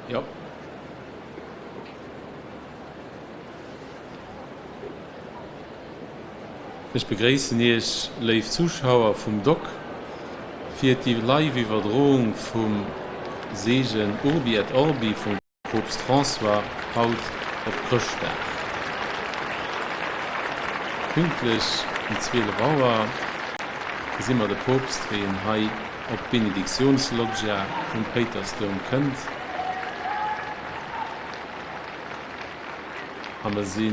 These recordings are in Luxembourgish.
Jo. Ech begréissen Iech, léif Zuschauer vum Doc, fir déi Live-Iwwerdroung vum Seegen Urbi et Orbi vum Poopst François haut op Chrëschtdag. Pünktlech um 12 Auer gesi mer de Poopst, wéi en hei op d'Benediktiounsloggia vum Péitersdoum kënnt. A mer si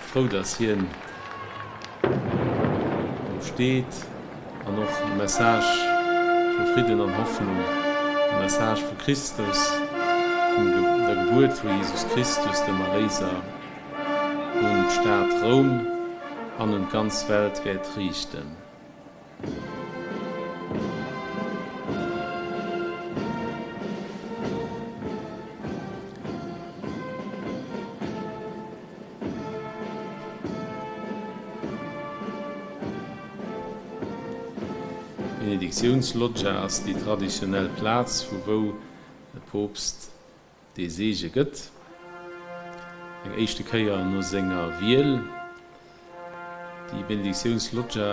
frou, dass hien do steet an och e Message vu Fridden an Hoffnung, e Message vu Christus, vun der Gebuert vu Jesus Christus, dem Erléiser, un d'Stad Roum an un d'ganz Welt wäert riichten. D'Benediktiounsloggia ass déi traditionell Plaz, vu wou de Poopst dee Seege gëtt. Eng éischte Kéier no senger Wiel. Déi Benediktiounsloggia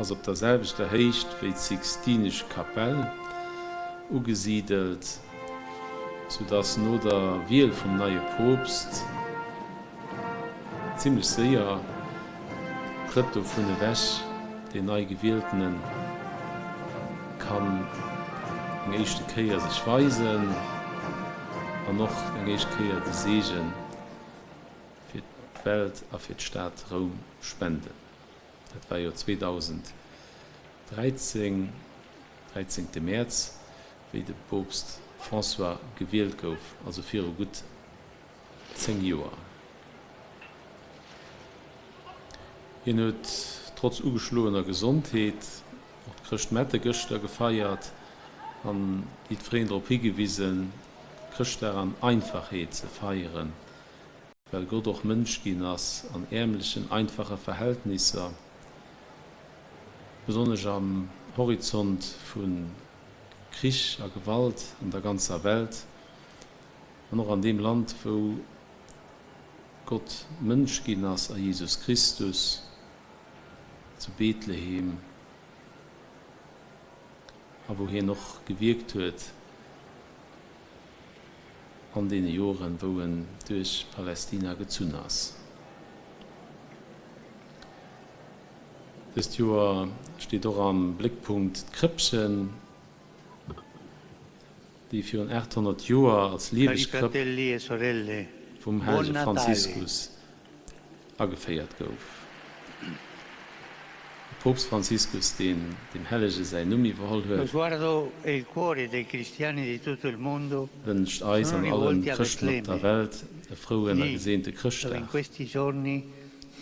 ass op der selwechter Héicht wéi d'Sixtinesch Kapell ugesidelt, sou dass no der Wiel vum neie Poopst zimmlech séier Trëtt dovun ewech, deen nei Gewieltene kann eng éischte Kéier sech weisen an och eng éischt Kéier de Seege fir d'Welt a fir d'Stad Roum spenden. Dat war jo 2013, dräizéngte Mäerz, wéi de Poopst François gewielt gouf, also viru gutt 10 Joer. Hien huet trotz ugeschloener Gesondheet och d'Chrëschtmette gëschter gefeiert an jiddwereen drop higewisen, Chrëschtdag an Einfachheet ze feieren, well Gott och Mënsch ginn ass an äermlechen, einfache Verhältnisser, besonnesch am Horizont vu Krich a Gewalt an der ganzer Welt an och an deem Land, wou Gott Mënsch ginn ass a Jesus Christus zu Bethlehem a wou hien och gewierkt huet an deene Joren, wou en duerch Palästina gezunn ass. Dëst Joer steet och am Bléckpunkt d'Krëppchen, déi virun 800 Joer als Cari lieweg Krëpp fratelli e sorelle, vum buon hellege Natale! Franziskus ageféiert gouf. De Poopst Franziskus, deen dem Hellege säin Numm iwwerholl Lo huet, sguardo e il cuore dei cristiani di tutto il mondo wënscht eis sono an allen rivolti a Chrëschten op der Betlemme, Welt e frouen a lì geseente dove in Chrëschtdag. questi giorni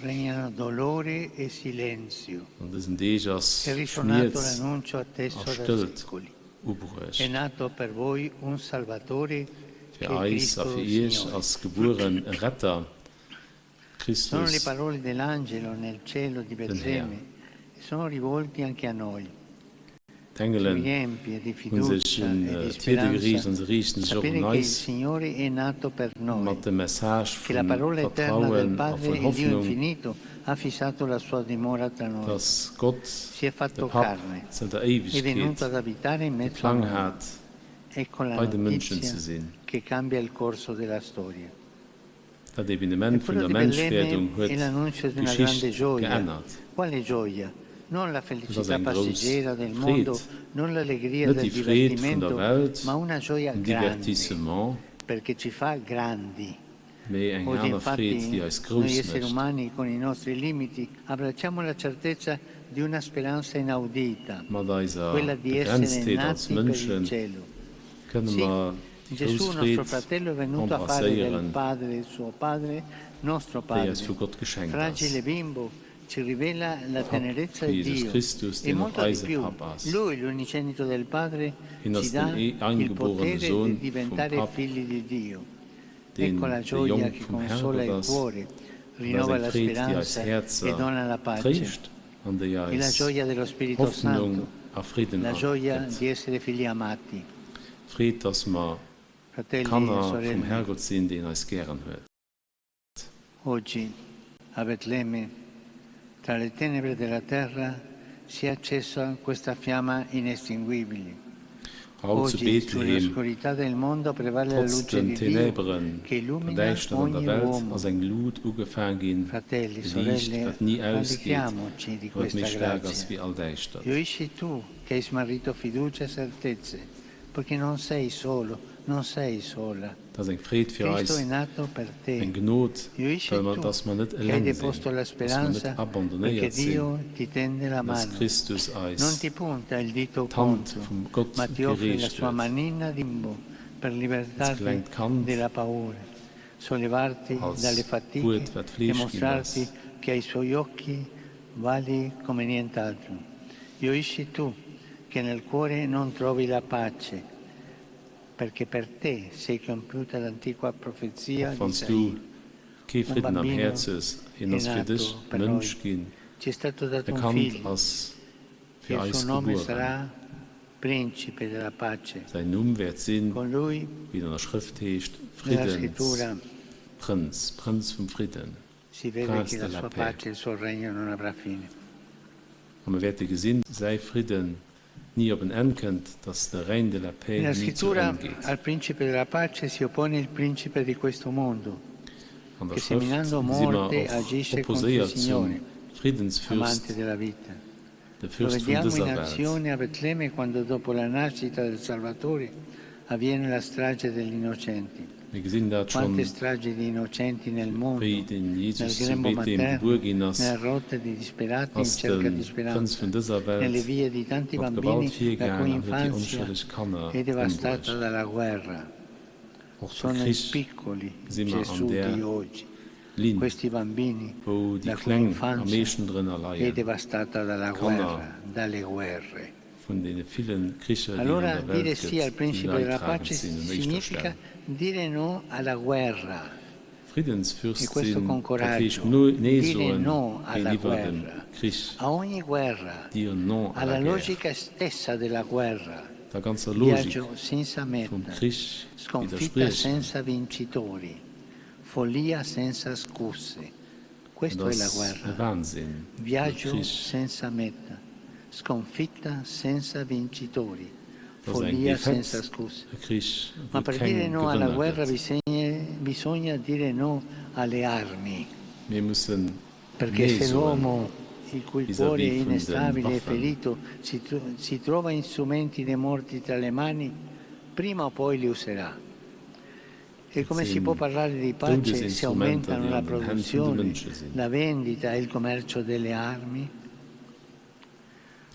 regnano dolore e silenzio. An dësen Deeg ass È risuonato Schmierz l'annuncio a atteso da Stëllt secoli. È ubruecht. nato per voi un Salvatore Fir che è eis a Cristo fir iech Signore. ass gebueren e Retter, Sono le Christus parole dell'angelo nel cielo di den Här. Betlemme e sono rivolti anche a noi. D'Engelen hu sech un e d'Hierde geriicht an se riichten sech och un eis mat dem Message vu Vertrauen a vun Hoffnung, dass Gott, de Papp, zënter Éiwegkeet de Plang hat, bei de Mënschen ze sinn. Dat Evenement vun der Menschwerdung huet d'Geschicht geännert. Et ass eng grouss Freed, net déi Freed vun der Welt, den Divertissement, mee eng aner Freed, déi eis grouss mécht. Mat eiser Begrenztheet als Mënsche kënne mer Déi Gesù grouss nostro Freed fratello è venuto a fare del embrasséieren, Padre suo Padre, nostro déi eis Padre. vu Gott geschenkt Fragile ass. bimbo ci rivela la De Papp tenerezza vu di Jesus Dio Christus, e deen och molto di eise più. Papp ass. Lui, l'unigenito del Padre, Hien ci ass dà den il eingeborene potere di Sohn vum diventare Papp, figli di Dio. deen Ecco la de gioia Jong che vum consola Herrgott il ass. cuore, Dat ass rinnova eng la Freed, déi eis speranza e Häerzer dona la pace. tréischt an déi È la eis gioia dello Spirito Hoffnung Santo, a Fridden la gioia gëtt. di essere figli amati. D'Freed, dass mer. Fratelli e Kanner vum sorelle, Herrgott sinn, deen eis gären huet. Oggi, a Betlemme, tra le tenebre della terra, si è accesa questa fiamma inestinguibile. Haut zu Oggi, Bethlehem, sull'oscurità del mondo prevale la trotz luce den di Dio Ténèberen, che der illumina Däischtert an der ogni Welt, ass uomo. eng Lut ugefaang ginn, Fratelli, e Liicht, sorelle, wat ni ausgeet, rallegriamoci di a wat méi questa staark ass grazia. wéi all Däischtert. Gioisci tu che hai smarrito fiducia e certezze, perché non sei solo, non sei sola. Dat ass eng Freed fir Cristo eis, è nato per eng te. Gnod, Gioisci well mer, tu dass mer net che hai eleng sinn, deposto la dass mer net speranza, perché abandonnéiert sinn, Dio ti tende la mä dass mano. Christus Non eis ti punta il dito d'Hand contro, vum Gott ma ti offre la gereecht sua huet. manina di per Als libertarti klengt Kand, della paura, sollevarti dalle als fatiche Wuert, wat e Fleesch ginn mostrarti ass. che ai suoi occhi vali come nient'altro. Gioisci tu che nel cuore non trovi la pace, perché per te si è compiuta l'antica profezia Och di wann s du Isaia. kee Un Fridden am bambino Häerz hues, hien è ass fir dech nato per Mënsch noi, ginn, ci è stato e dato un Kand figlio ass e fir il suo eis nome gebueren. sarà Principe della pace. Säin Numm wäert sinn, Con lui wéi et an der Schrëft heescht, nella scrittura Friddensprinz, Prënz vum Fridden, si vede Prince che la de la sua paix. pace e il suo regno non avrà fine. A mir wäerte gesinn, säi Fridden ni op en Enn kënnt, dass de Règne de la paix Nella ni zu scrittura Enn geet. al principe della pace si oppone il principe di questo mondo, An der che Schrëft seminando gesi mer morte och agisce contro il opposéiert zum Signore, Friddensfürst, amante della vita. de Lo Fürst vun vediamo in dëser Welt. azione a Betlemme quando dopo la nascita del Salvatore avviene la strage degli innocenti. Mir gesinn dat Quante schonn, stragi di innocenti nel wéi mondo, den nel Jesus zu grembo Bethlehem materno, gebuer ginn ass, nelle rotte di disperati in ass de cerca di Prënz speranza, vun dëser nelle Welt vie di tanti mat Gewalt bambini la virgaang cui an huet déi infanzia onschëlleg Kanner è devastata ëmbruecht. dalla guerra. Och de Sono i Krich piccoli gesi mer an Gesù där di oggi, Linn, questi bambini wou déi la cui Kleng am infanzia meeschten drënner è leien, devastata dalla d'Kanner guerra, dalle guerre. vun deene ville Kricher, déi et an Allora der dire Welt sì gëtt, al déi principe della leidtragend pace sinn un éischter significa Stell. dire no alla guerra. E Friddensfürst questo sinn, con dat heescht coraggio, Nee dire soen no alla géintiwwer dem guerra, Krich, a ogni guerra, dire non à la alla guerre, logica stessa della guerra, der ganzer Logik viaggio senza vum meta, Krich sconfitta widderspriechen. senza vincitori, follia senza scuse. Et Questo è la ass e guerra. Wahnsinn, de Viaggio Krich. senza meta, sconfitta senza vincitori, Et ass eng follia senza Defaite, scuse. e Krich, Ma wou et per dire keng no alla Gewënner guerra gëtt. bisogna, bisogna dire no alle armi. Mir mussen Perché Nee se soen l'uomo il cui cuore è vis-à-vis vun de instabile e Waffen. ferito si, si trova strumenti dei morti tra le mani, prima o poi li userà. E Et come si sinn può parlare di pace se Doudesinstrumenter, aumentano déi la an den Hänn vun de produzione, Mënsche sinn. la vendita e il commercio delle armi?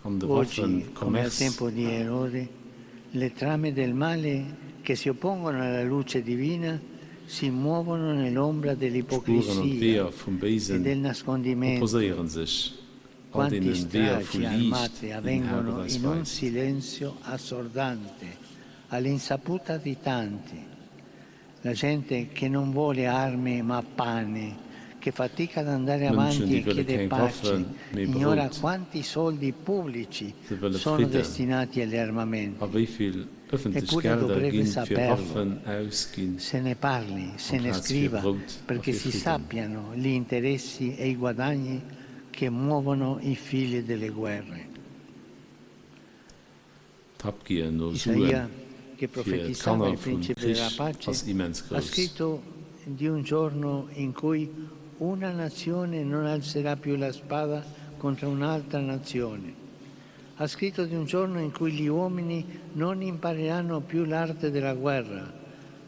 An de Oggi, come al Waffecommerce. tempo di Erode, le trame del male che si oppongono alla luce divina si muovono nell'ombra D'Spueren an dell'ipocrisia d'Weeër vum e Béisen del nascondimento. opposéiere sech all Quanti deene Weeër vu stragi Liicht, armate déi den Herrgott avvengono eis in un weist. silenzio assordante, all'insaputa di tanti. La gente che non vuole armi ma pane, che fatica ad andare Mënschen, avanti déi e wëlle chiede keng pace, Waffen, mee ignora Brout. quanti soldi pubblici Se wëlle sono Fridden. destinati agli A armamenti. wéi vill ëffentlech Eppure Gelder dovrebbe gi fir saperlo. Waffen ausginn Se ne parli, se ne amplaz fir scriva, Brout a perché fir si Fridden? sappiano gli interessi e i guadagni che muovono i fili delle guerre. D'Habgier no Suen Isaia, che fir profetizzava d'Kanner il vum principe della Krich pace, ass immens ha grouss. scritto di un giorno in cui una nazione non alzerà più la spada contro un'altra nazione. Ha scritto di un giorno in cui gli uomini non impareranno più l'arte della guerra,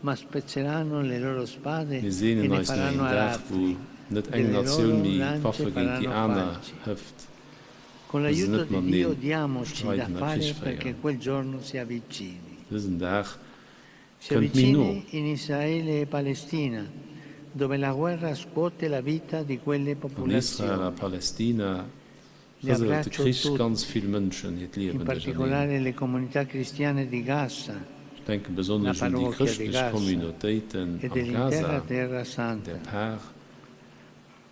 ma spezzeranno le loro spade Mir e seenen ne eis no faranno engem Dag, wou aratri, net eng delle Natioun loro méi lance Waffe géint déi faranno aner falci. hëft, Con wou se l'aiuto net di Dio matenee diamoci da streiden a fare Krich perché féieren. quel giorno si avvicini. Dësen Dag Si kënnt méi no. avvicini in Israele e Palestina, dove la guerra scuote la vita di quelle An Israel a popolazioni. Palestina Li rëselt de abbraccio Krich tutti, ganz vill Mënschen hiert in Liewen duercherneen. particolare le comunità cristiane di Gaza, Ech denke la besonnesch un déi parrocchia di chrëschtlech Gaza Communautéiten e am dell'intera Gaza, Terra an der Santa. Par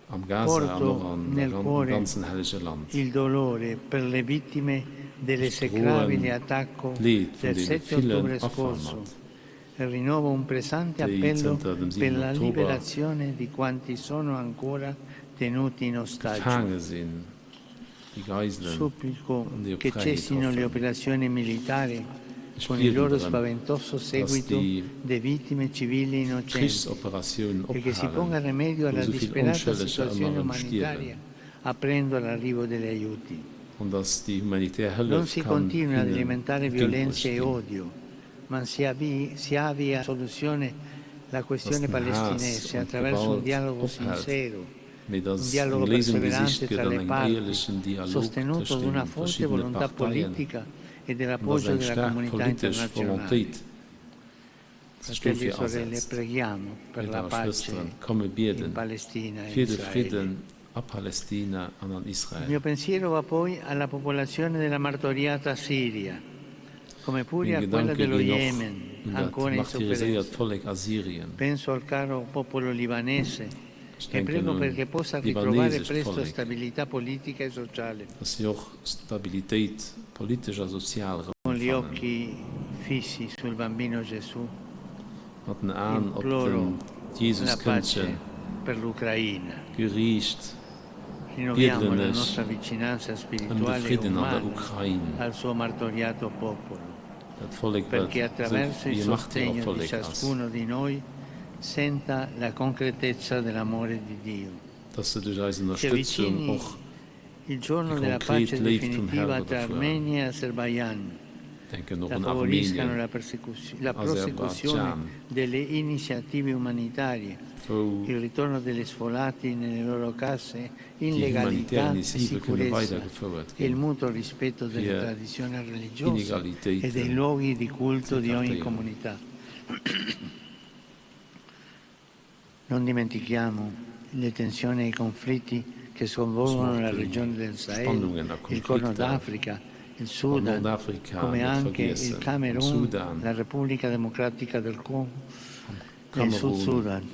am Gaza an och Porto an der nel am cuore ganzen Hellege Land. il dolore per le vittime Ech droen dell'esecrabile attacco d'Leed vun del deene 7 villen ottobre Affer scorso mat. E rinnovo un pressante déi appello zënter dem per 7 la Oktober liberazione di quanti sono ancora tenuti in ostaggio. gefaange sinn, déi Geiselen, Supplico an déi op che Fräiheet cessino le hoffen. operazioni militari Ech con il bieden loro drëm, spaventoso dass seguito déi de vittime civili innocenti Krichsoperatiounen e che si ophalen, ponga rimedio wou alla esou vill disperata Onschëlleger ëmmer situazione erëm umanitaria stierwen, aprendo l'arrivo degli aiuti. an dass déi humanitär Non Hëllef si kann continui ad hinnen alimentare entgéintbruecht violenza e ginn. odio, ma si avvii, si avvii a soluzione la Dass questione den Haass palestinese an attraverso un d'Gewalt dialogo ophält, sincero, mee un dass eng dialogo Léisung gesicht perseverante gëtt tra an le engem parti, éierlechen Dialog sostenuto tëscht da una deene forte verschiddene volontà Parteien politica e an dass dell'appoggio eng della staark comunità politesch internazionale. Volontéit sech Fratelli e dofir sorelle, asetzt. preghiamo per Bridder la a pace Schwësteren, komm mir in bieden Palestina e fir de Israele. Fridden a Palestina an an Il Israel. mio pensiero va poi alla popolazione della martoriata Siria, come pure Meng a quella Gedanke dello ginn och Yemen, un dat ancora in martyriséiert sofferenza. Vollek a Syrien. Penso al caro popolo libanese Ech e denken prego un perché possa ritrovare libanesescht presto Vollek, stabilità politica e sociale. dass si och Stabilitéit, politesch a sozial, Con gli erëmfannen. occhi fissi sul bambino Gesù, Mat den Aen op imploro den la Jesuskëndche pace per l'Ucraina. geriicht, Rinnoviamo biedelen la ech nostra vicinanza ëm de spirituale e Fridden an der umana Ukrain, al suo martoriato popolo, dat Vollek, wat perché esou attraverso il wéi e sostegno di Martyrervollek ass. ciascuno di noi senta la concretezza dell'amore di Dio. Dass se duerch eis Si Ënnerstëtzung avvicini och il déi giorno della konkret pace Léift vum definitiva Herrgott tra erfueren. Armenia e Azerbaijan. Denken och La un favoriscano Armenien, la la prosecuzione Aserbaidschan, delle iniziative umanitarie, wou il ritorno degli sfolati nelle loro case in déi humanitär legalità e Initiative kënne sicurezza weidergefouert e il ginn, mutuo rispetto delle fir tradizioni religiose e dei Inegalitéiten luoghi di culto di ogni z'écartéieren. comunità. Non dimentichiamo le tensioni e i conflitti che Loosse mer sconvolgono och la déi regione del Sahel, Spannungen a il Corno Konflikter d'Africa, il an Sudan, Nordafrika come net anche il vergiessen, am Camerun, Sudan, la Repubblica Democratica del Congo am e il Sud Kamerun, Sudan.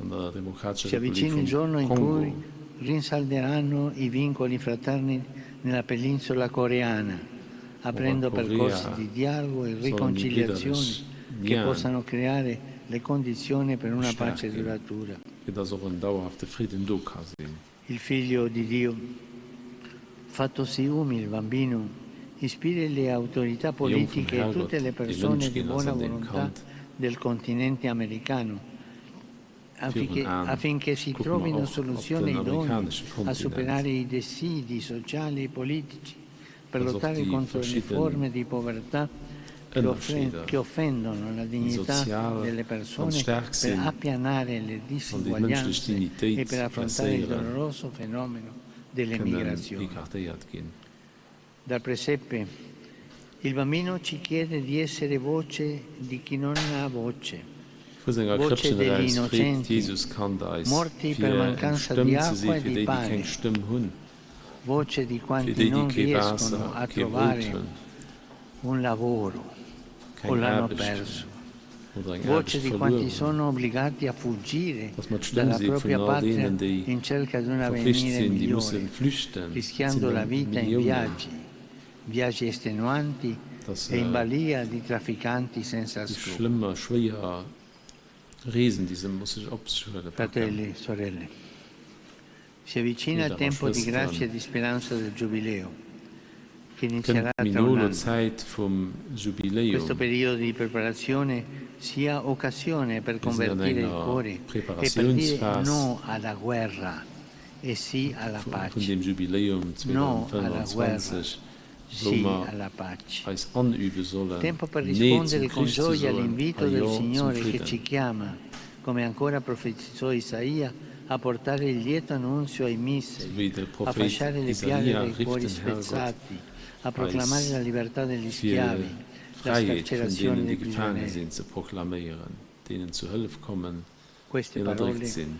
an der Demokratescher Si Republik avvicina il vum giorno in Kongo. cui rinsalderanno i vincoli fraterni nella penisola coreana, Och a aprendo percorsi Korea di dialogo e sollen déi riconciliazione bridderlech che Liaen possano creare le condizioni per una gestärkt pace ginn, duratura. fir dass och en dauerhafte Fridden do ka sinn. Il figlio di Dio, fattosi umile bambino, ispiri le autorità De Jong vum politiche e tutte Herrgott, le dee persone Mënsch di ginn ass buona an deem volontà Kand del continente americano virun affinché, Aen, affinché si kucke mer trovino och op soluzioni den idonee amerikanesche a Kontinent, superare i dessidi sociali e politici per dass och lottare déi contro le verschidden forme di povertà che, offen- Ënnerscheeder, che offendono la déi dignità sozial delle ganz persone staark per sinn appianare le an déi d'mënschlech disuguaglianze e Dignitéit per affrontare il blesséieren, doloroso fenomeno kënnen dell'emigrazione. écartéiert ginn. Dal presepe il bambino ci chiede di essere voce di chi non ha voce, Vu senger voce Krëppchen degli eraus freet innocenti, d'Jesuskand eis, morti fir per eng mancanza Stëmm di ze si acqua e fir di déi, déi keng pane, Stëmm hunn, voce di fir quanti déi, déi non kee riescono Waasser, a kee Brout trovare hunn, un lavoro o keng l'hanno Aarbecht perso, hunn oder eng voce Aarbecht di verluer quanti hunn. sono obbligati a fuggire Dass mer d'Stëmm dalla si vun propria all patria deenen, déi in cerca di un verflicht avvenire sinn, déi musse migliore, flüchten, et sinn rischiando der la vita in Milliounen, viaggi, viaggi estenuanti dass e in se balia di trafficanti senza déi scrupoli. schlëmm a schwéier Reesen, déi se musse op sech huele, packen. Fratelli, sorelle, si avvicina il Bridder a tempo di grazia Schwësteren, e di speranza del Giubileo, che kënnt inizierà méi tra no un elo anno. d'Zäit vum Questo Jubiläum. periodo di preparazione sia occasione per Mir sinn an convertire il enger cuore e per dire Preparatiounsphas no alla guerra e sì alla vun pace. deem Jubiläum No alla guerra, 2025, wou sì mer alla pace. eis anübe sollen, Tempo per Nee zum rispondere con Krich ze gioia soen all'invito a del Jo zum Signore che Fridden. ci chiama, come ancora profetizzò Isaia, a portare il lieto annunzio ai Sou miseri, wéi de a Prophéit fasciare le piaghe Isaia dei rifft cuori den Herrgott spezzati, a proclamare eis la libertà degli fir schiavi, la d'Fräiheet vun scarcerazione deenen, dei déi gefaange prigionieri. sinn, ze proklaméieren, deenen zu Hëllef kommen, Queste déi ënnerdréckt parole sinn.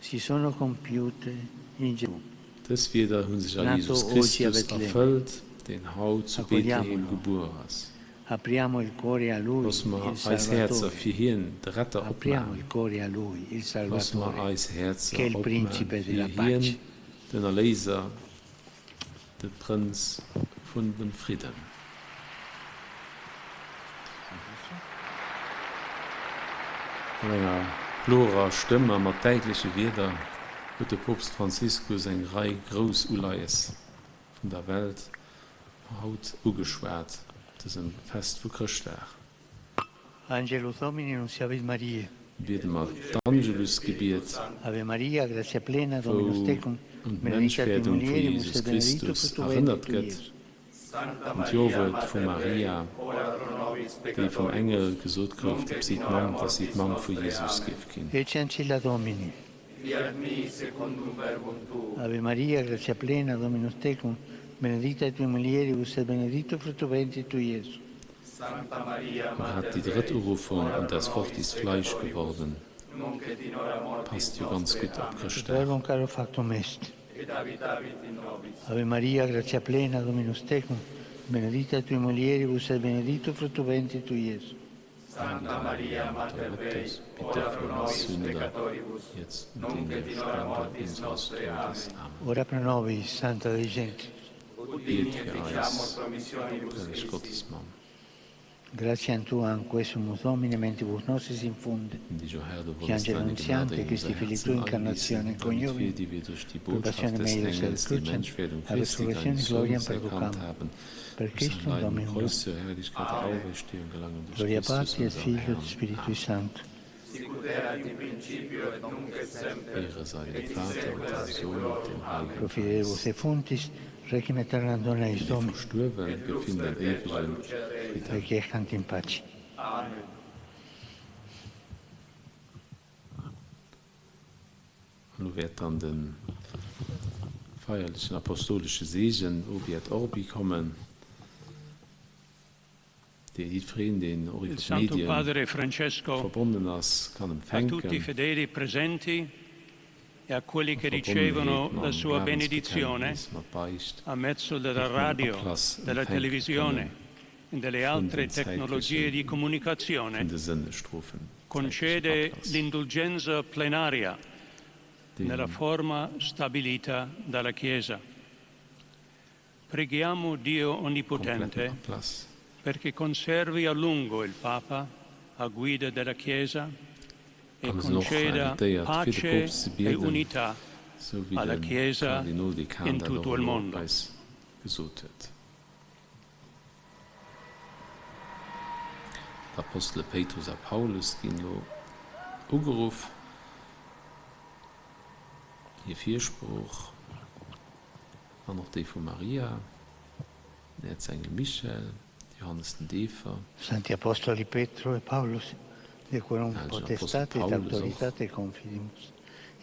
si sono compiute in Gesù. Dës Wierder hu sech a Nato Jesus oggi a Christus Betlemme. erfëllt, deen haut zu Bethlehem Accogliamolo. gebuer ass. Apriamo il cuore a Lui, Loosse mer il eis Häerzer Salvatore. fir hien, de Retter, Apriamo opman. il cuore a Lui, il Loosse mer Salvatore, eis che è Häerzer il opman principe fir della hien, pace. den Erléiser, de Prënz vun dem Fridden. Mat enger klorer Stëmm a mat däitleche Wierder huet de Poopst Franziskus eng Rei grouss Uleies vun der Welt haut ugeschwat op dësem Fest vu Chrëschtdag. Angelus Domini nunciavit Mariae. Biede mer d'Angelusgebiet, Ave Maria, gratia plena, wou Dominus tecum, un benedicta tui d'Menschwerdung vu mulieribus Jesus et benedictus Christus fructus ventris erënnert tui, gëtt, Iesus. un d'Jowuert vu Maria, déi vum Engel gesot gouf, datt si d'Mamm, datt si d'Mamm vu Jesus géif ginn. Ecce ancilla Domini. Ave Maria, gratia plena, Dominus tecum, benedicta tui mulieribus et benedictus fructus ventris tui, Iesus. Grad déi drëtt Uruffung und das Wort ist Fleisch geworden passt jo ganz gutt op Et Chrëschtdag. verbum caro factum est. Ave Maria, gratia plena, Dominus tecum, benedicta tui mulieribus et benedictus fructus ventris tui, Iesus. Heilige Mutter Gottes, bitte für uns Sünder, jetzt und in der Stunde unseres Todes. Amen. Ora pro nobis, Santa Dei Genitrix. Biet fir eis, Helleg Gottesmamm. Gratiam tuam quesumus Domine mentibus nostris infunde. Gnädiger Herr, du Che wolltest angelo deine Gnade annunziante in Christi unser Filii Herzen tui eingießen, incarnatione damit wir, coniugi die wir durch die per Botschaft passione des meius et Engels die crucem Menschwerdung a Christi, resurrectione deines gloriam Sohnes, erkannt perducam. haben, Per durch sein Christum Leiden am Dominum Kreuz nostrum. zur Herrlichkeit der Auferstehung gelangen, durch Gloria Christus, Patri et unseren Filio et Herrn. Spiritui Amen. Sancto. Ehre sei dem Vater und dem Sohn und dem Pro Heiligen fidelibus Geist. defunctis, requiem aeternam dona eis Für die Domine. Verstorbenen gefinden ewigen Frieden. Requiescant in pace. An elo wäert dann de feierlechen apostolesche Seegen Urbi et Orbi kommen, dee jiddwereen, deen och Il iwwer Santo d'Medie Padre Francesco verbonnen ass, kann a tutti i empfänken. fedeli presenti e a quelli A che Verbonnenheet ricevono la mam sua benedizione Glawensbekenntnis, mat Beicht, a mezzo della och mam radio, Ablass della empfänke kënne televisione e delle vun altre den tecnologie zäitleche di comunicazione, vun de Sënnestrofen, zäitlechen concede Ablass. l'indulgenza plenaria nella Dee forma stabilita dalla Chiesa. Preghiamo Dio kompletten Onnipotente Ablass. perché conservi a lungo il Papa a guida della Chiesa e An sinn och conceda invitéiert fir de pace Poopst ze e bieden, unità sou wéi alla de Chiesa Kardinoldekan in dat och tutto il elo mondo. eis gesot huet. D'Apostele Péitrus a Paulus ginn elo ugeruff, hir Firsprooch an och déi vu Maria, den Äerzengel Michel, de Johannes den Deefer, Santi Apostoli Petro e Paulus, de quorum den hellegen Apostel potestate et Paulus och. auctoritate confidimus,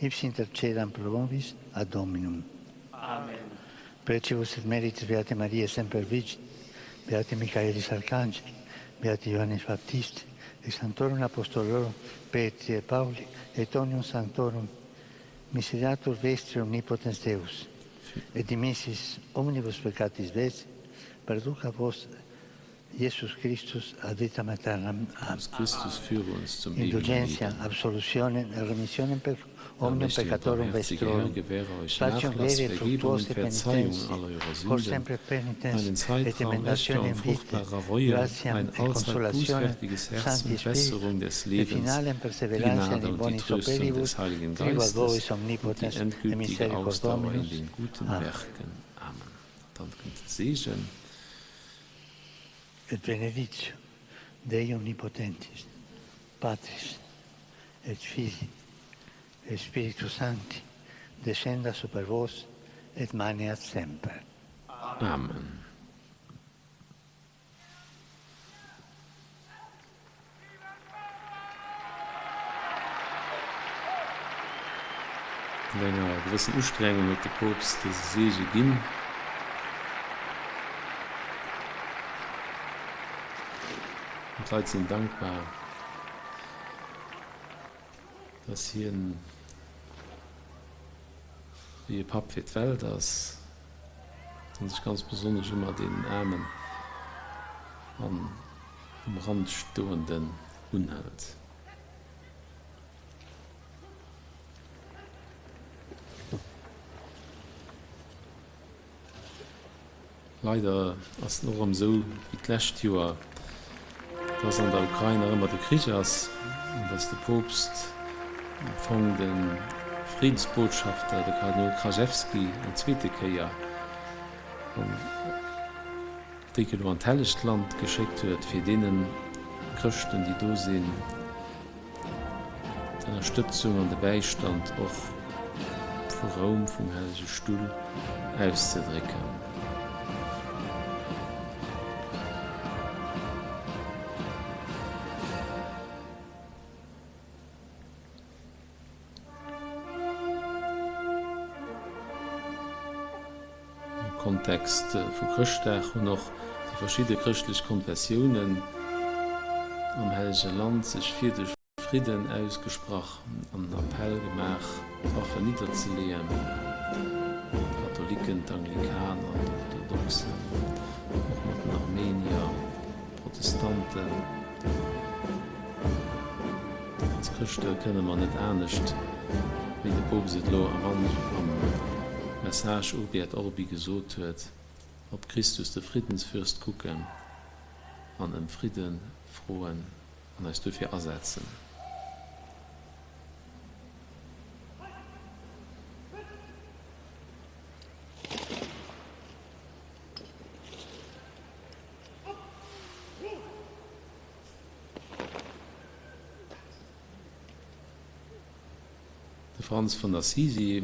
ipsi intercedam pro nobis ad Dominum. Precibus et meritis Beate Mariae semper Vigil, Beati Michaelis Arcangeli, Beati Ioannis Baptisti, et Sanctorum Apostolorum Petri et Pauli, et omnium Sanctorum, miseratur vestri omnipotens Deus, et dimissis omnibus peccatis vestri, perduca vos Iesus Christus ad vitam aeternam. Amen. Jesus Christus führe uns zum ewigen Indulgentia, Leben. absolutionem et remissionem per Der omnium allmächtige und peccatorum barmherzige Herr vestrorum, gewähre euch patium Nachlass, vere Vergebung und fructuose Verzeihung penitentia, aller eurer cor Sünden, sempre penitens einen et Zeitraum echter und emendationem vitae, fruchtbarer Reue, gratiam ein et allzeit consolationem bußfertiges Herz Sancti und Spiritus, Besserung des et Lebens, finalem die perseverantiam Gnade in und die bonis Tröstung operibus, des Heiligen tribuat Geistes vobis und die omnipotens et endgültige misericordias Ausdauer in Dominus. den guten Amen. Werken. Amen. Dann kënnt de Segen. Et benedictio Dei omnipotentis, Patris et Filii et Spiritus Sancti, descenda super vos et maneat semper. Amen. Mat enger gewëssen Ustrengung huet de Poopst dëse Seege ginn. An d'Leit sinn dankbar, dass hien wéi e Papp fir d'Welt ass an sech ganz besonnesch ëmmer deenen Aarmen an um Rand Stoenden unhëlt. Leider ass et och erëm esou wéi d'lescht Joer, dass an der Ukrain nach ëmmer de Krich ass. An dass de Poopst am Fong de Friddensbotschafter, de Kardinol Krajewski, eng zweete Kéier an déi elo an d'Hellegt Land geschéckt huet, fir deene Chrëschten, déi do sinn, d'Ënnerstëtzung an de Bäistand och vu Roum, vum Hellege Stull auszedrécken. Am Kontext vu Chrëschtdag hunn och déi verschidde chrëschtlech Konfessiounen am Hellege Land sech fir de Fridden ausgesprach an en Appell gemaach, d'Waffen nidderzeleeën, d'Katholiken, d'Anglikaner, d'Orthodoxen, och mat den Armenier, d'Protestanten. Als Chrëschte kënne mer net anescht, wéi de Poopst et elo am Message Urbi et Orbi gesot huet, op Christus de Friddensfürst kucken an ëm Fridde froen an eis dofir asetzen. De Franz vun Assisi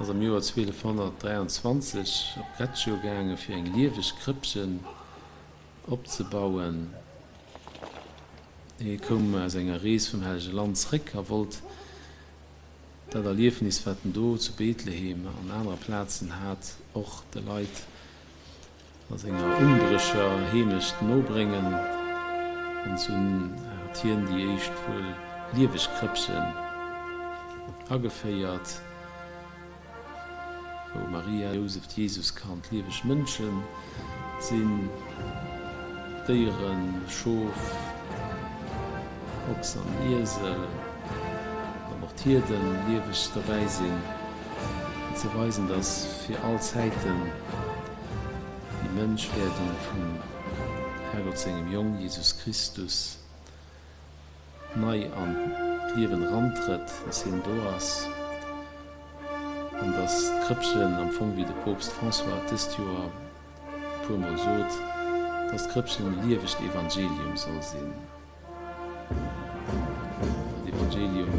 ass am Joer 1223 op Greccio gaange fir eng lieweg Krëppchen opzebauen. Hie koum aus enger Rees vum Hellege Land zréck a wollt dat Erliefnis, wat en do zu Bethlehem an anere Plazen hat, och de Leit A senger umbrescher Heemecht nobréngen, an sou huet hien déi éischt wuel lieweg Krëppchen ageféiert, wou Maria, Jousef, d'Jesuskand lieweg Mënsche sinn, Déieren, Schof, Ochs an Iesel, an och d'Hierden lieweg derbäi sinn, fir ze weisen, dass fir all Zäiten Déi Mënschwerdung vum Herrgott sengem Jong Jesus Christus nei an d'Liewen erantrëtt, dass hien do ass an dass d'Krëppchen am Fong, wéi de Poopst François et dëst Joer e puermol sot, dass d'Krëppchen e liewegt Evangelium soll sinn. Dat Evangelium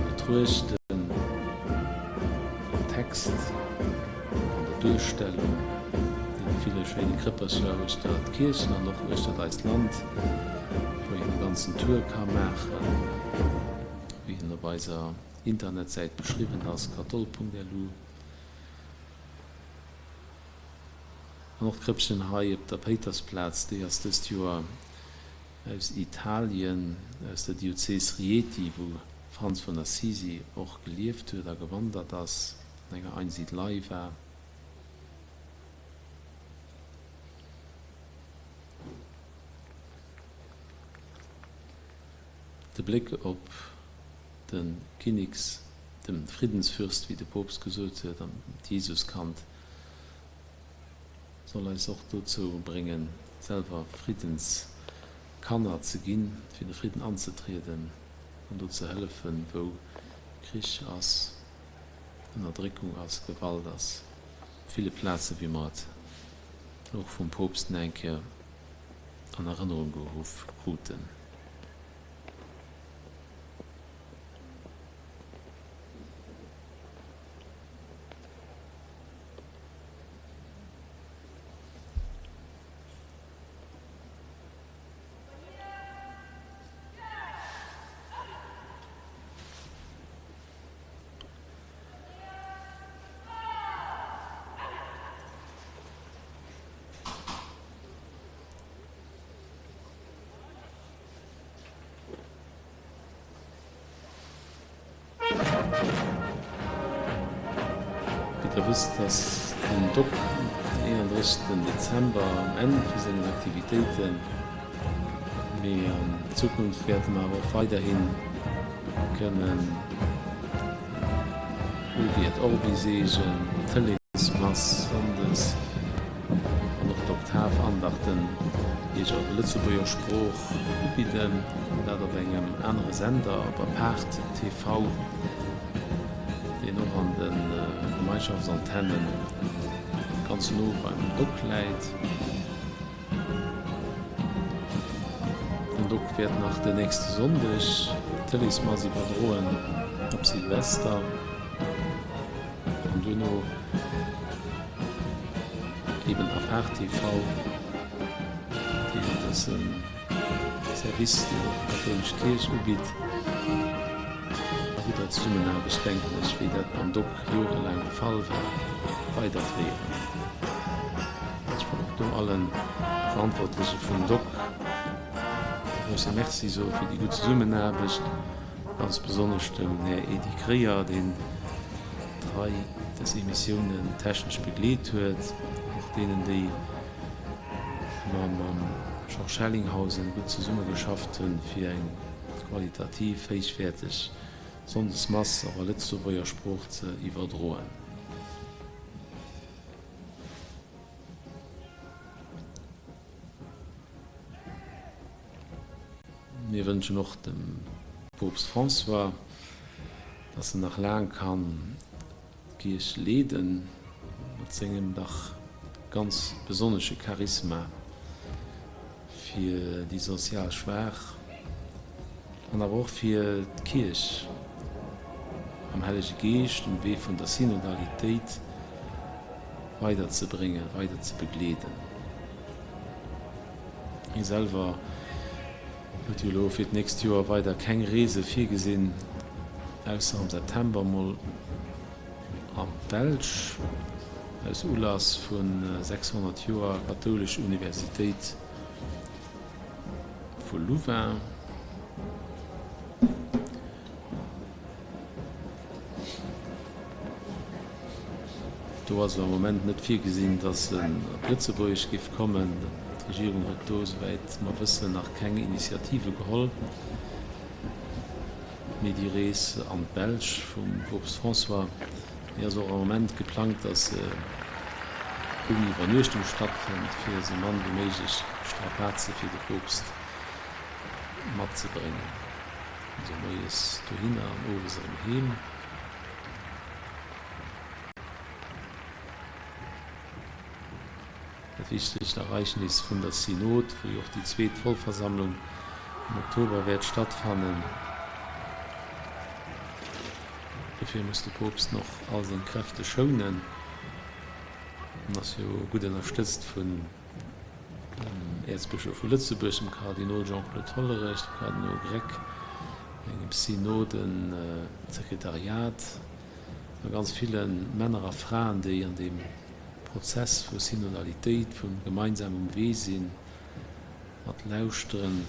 betruechten am Text, an der Duerstellung, deene ville schéine Krëppercher uechter d'Kierchen an och uechter eist Land, wou een e ganzen Tour ka maachen, wéi en op eiser Internetsäit beschriwwen ass, kathol.lu. An och d'Krëppchen hei op der Péitersplaz, déi ass dëst Joer aus Italien, aus der Diözes Rieti, wou Franz vun Assisi och gelieft huet a gewandert ass, an enger Einsiedelei war. De Bléck op de Kinniks-, dem Friddensfürst, wéi de Poopst gesot huet, an d'Jesuskand soll eis och dozou bréngen, selwer Friddenskanner ze ginn, fir de Fridden anzetrieden an do ze hëllefen, wou Krich ass, Ënnerdréckung ass, Gewalt ass, op ville Plazen, wéi mer et och vum Poopst nach eng Kéier an Erënnerung geruff kruten. Wéi der wësst, ass den Doc den 31 Dezember um Enn vu sengen Aktivitéiten, mee an Zukunft wäerte mer awer och weiderhi kënnen Urbi et Orbi Seegen, Tëleesmass sonndes an och d'Oktav. Tafandachten Iech op Lëtzebuerger Sprooch ubidden, dat op engem anere Sender, op Apart TV, deen och an de Gemeinschaftsantennen ganz no beim Doc läit. Den Doc wäert nach den nächste Sonndeg d'Tëleesmass iwwerdroen op Silvester an duerno eben Apart TV, deen dëse Service, deen och d'kathoulesch Kierch ubitt, a gudder Zesummenaarbecht, denken ech, wéi dat beim Doc jorelaang de Fall war, weiderféieren. Ech wëll och do alle Verantwortleche vum Doc e grousse Merci soe fir déi gutt Zesummenaarbecht, ganz besonnesch dem Här Edy Kreyer, deen trei dës Emissiounen technesch begleet huet, och deenen, déi mer mam Georges Hellinghausen gutt zesummegeschafft hunn, fir eng qualitativ héichwäerteg Sonndesmass och a Lëtzebuerger Sprooch ze iwwerdroen. Mir wënschen och dem Poopst François, dass en nach laang kann d'Kierch leeden mat sengem dach ganz besonnesche Charisma fir déi sozial Schwaach an awer och fir d'Kierch am Hellege Geescht um Wee vun der Synodalitéit weiderzebréngen, weider ze begleeden. Hie selwer huet jo elo fir d'nächst Joer weider keng Reese virgesinn, ausser am September mol an d'Belsch aus Ulass vu 600 Joer kathoulesch Universitéit vu Louvain. Do ass am Moment net virgesinn, datt en op Lëtzebuerg géif kommen. D'Regierung huet do, souwäit mer wëssen, nach keng Initiative geholl. Mee déi Rees an d'Belsch vum Poopst François, déi ass och am Moment geplangt, datt se ouni Iwwernuechtung stattfënnt, fir esou mann wéi méiglech Strapaze fir de Poopst matzebréngen. Also moies dohinner an owes erëm heem. Dat wichtegst Ereignis vun der Synod, wou jo och déi zweet Vollversammlung am Oktober wäert stattfannen. Dofir muss de Poopst noch all seng Kräfte schounen an ass jo gutt ënnerstëtzt vun dem Äerzbëschof vu Lëtzebuerg, dem Kardinol Jean-Claude Hollerich, dem Kardinol Grech, engem Synodensekretariat a ganz ville Männer a Fraen, déi an deem Prozess vu Synodalitéit, vum gemeinsam um Wee sinn, mat Lauschteren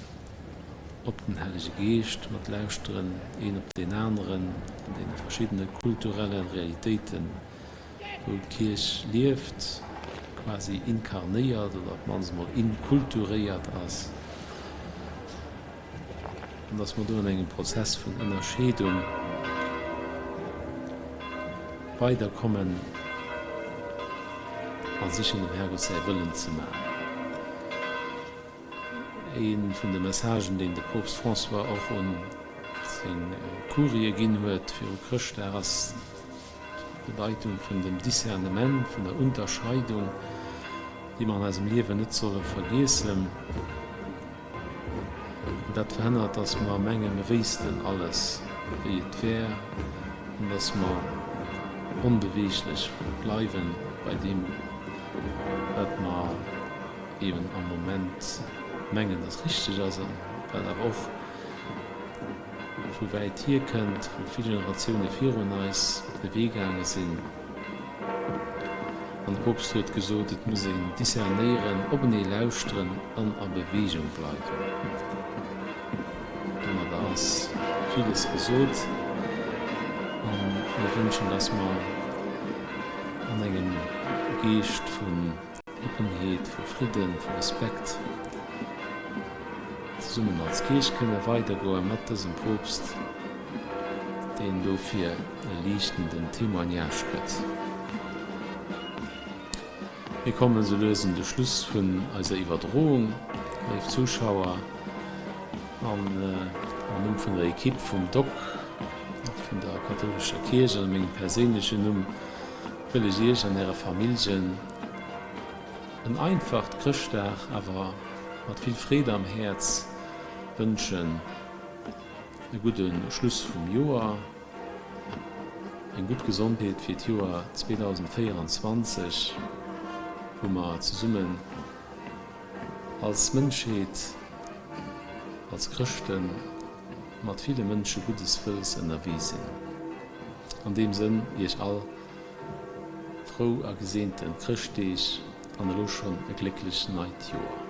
op den Hellege Geescht, mat Lauschteren een op deen aneren an deene verschiddene kulturelle Realitéiten, wou d'Kierch lieft, quasi inkarnéiert oder op d'mannst emol inkulturéiert ass. An dass mer do an engem Prozess vun Ënnerscheedung weiderkommen a sichen, dem Herrgott säi Wëllen ze maachen. Ee vun de Messagen, deen de Poopst François och un seng Kurie ginn huet viru Chrëschtdag, ass d'Bedeitung vun dem Discernement, vun der Unterscheidung, déi mer an eisem Liewen net solle vergiessen. Dat verhënnert, dass mer mengen, mer wéissten alles, wéi et wär, an dass mer onbeweeglech bleiwe bei deem, wat mer eben am Moment mengen, dass richteg ass, a wat awer och vu wäit hierkënnt, wou vill Generatioune virun eis de Wee gaange sinn. An de Poopst huet gesot, et muss een discernéieren, openee lauschteren an a Beweegung bleiwen. Domadder ass villes gesot a mir wënschen, dass mer an engem Geescht vun Oppenheet, vu Fridden, vu Respekt zesummen als Kierch kënne weidergoe mat dësem Poopst, deen dofir e liichtenden Témoignage gëtt. Mir kommen esou lues un de Schluss vun eiser Iwwerdroung, léif Zuschauer. An am Numm vun der Equipe vum Doc, och vun der kathoulescher Kierch an a mengem perséinlechen Numm wëll ech Iech an Äre Familljen en einfacht Chrëschtdag, awer mat vill Freed am Häerz wënschen. E gudde Schluss vum Joer, eng gutt Gesondheet fir d'Joer 2024, wou mer zesummen als Mënschheet, als Chrëschten mat ville Mënsche guddes Wëlls ënnerwee sinn. An deem Sënn Iech all frou a geseente Chrëschtdeeg an elo schonn e glécklech neit Joer.